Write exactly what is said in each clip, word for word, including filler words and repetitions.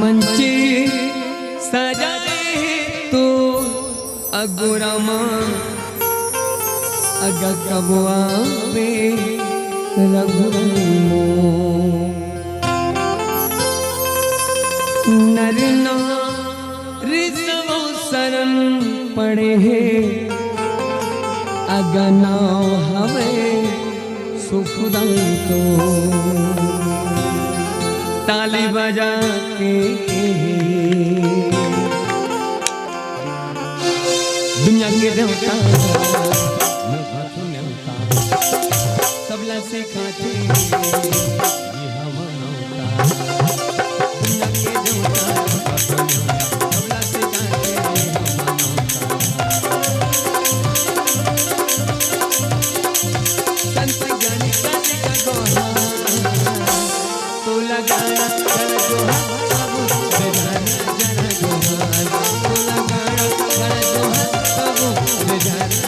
पंछी सजाए तो अगोरा मा अगा कबुआ पे रघुरंगो नरना रिसवो शरण पड़े हे अगनाव हवे सुखदंतो ताली बजा के दुनिया के देवता सबला सिखाथे ये हवा नौता। दुनिया के देवता सबला सिखाथे ये हवा नौता। संत ज्ञानी का गोहा तो लगाना कर गोहा बाबू बेजाना जरा गोहा तो लगाना कर गोहा बाबू बेजाना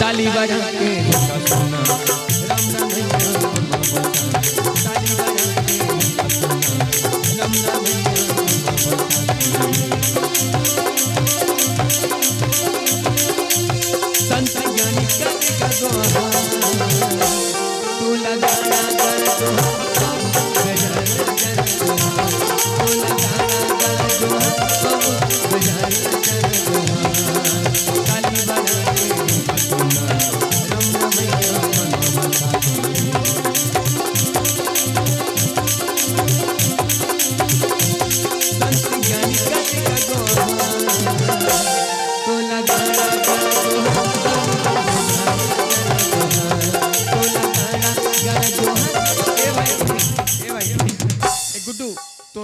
ताली बजा के संत ज्ञानी का दोहा।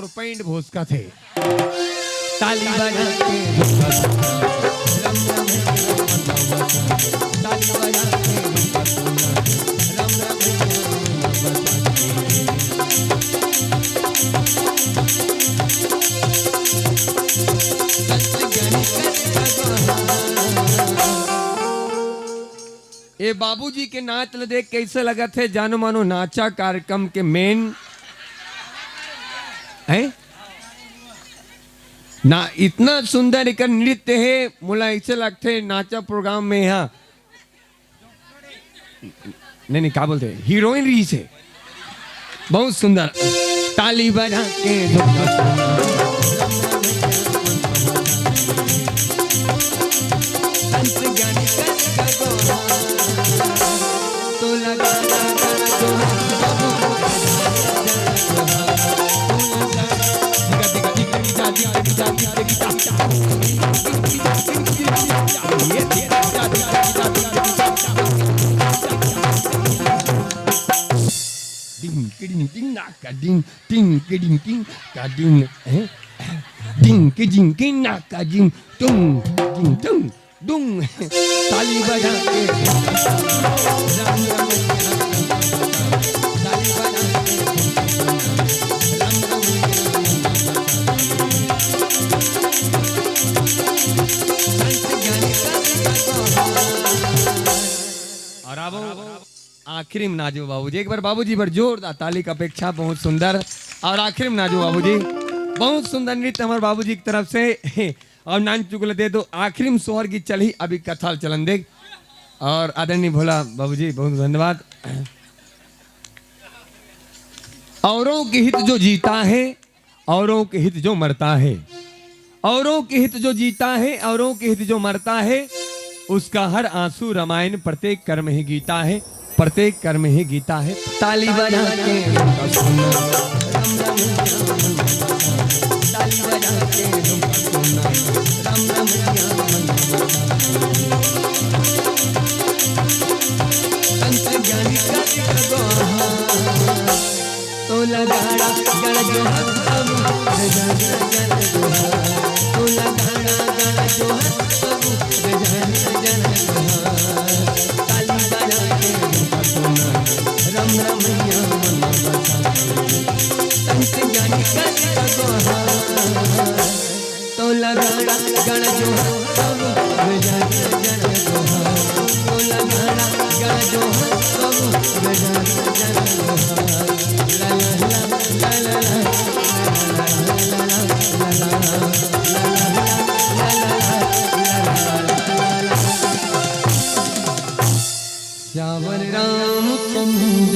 पैंट भोसकत हे। ताली बजा के, ताली बजा के, ए बाबूजी के नाच ल देख कइसे लगत हे, जानो मानो नाचा कार्यक्रम के मेन हे ना। इतना सुंदर एकर नृत्य हे, मोला अइसे लगथे नाचा प्रोग्राम में हा। नहीं, नहीं, का बोलथे, हीरोइन रहिस हे। बहुत सुंदर। ताली बजा के डिंग, किडिंग, टिंग, ना, का, डिंग, टिंग, किडिंग, टिंग, का, डिंग, हैं? डिंग, किडिंग, टिंग, ना, का, डिंग, टुंग, डिंग, टुंग, डुंग। ताली बजा के। और अब आखिरी में नाचो बाबूजी, एक बार बाबूजी बर जोरदार ताली का अपेक्षा। बहुत सुंदर। और आखिरी में नाचो बाबूजी, बहुत सुंदर नृत्य हमारे बाबूजी की तरफ से। और नान चुगल दे दो, आखिरी में सोहर गीत चलही, अभी कथा चलन दे। और आदरणीय भोला बाबूजी, बहुत धन्यवाद। औरों के हित जो जीता है, औरों के हित जो मरता है, औरों के हित जो जीता है, औरों के हित जो मरता है, उसका हर आंसू रामायण, प्रत्येक कर्म ही गीता है, प्रत्येक कर्म ही गीता है। ताली बजा के ताली बजा के तंत्र ज्ञानी का तोला गाड़ा गड़ जो हत्तम, जन जन तोला गाड़ा गड़ जो हत्तम, जन जन ताली बजा के रम रम या मन बसा। तंत्र ज्ञानी का तोला गाड़ा गड़ जो हत्तम, जन जन तोला गाड़ा गड़ जो हत्तम, जन जन तोला ला ला ला ला ला श्यावर रामचंद्र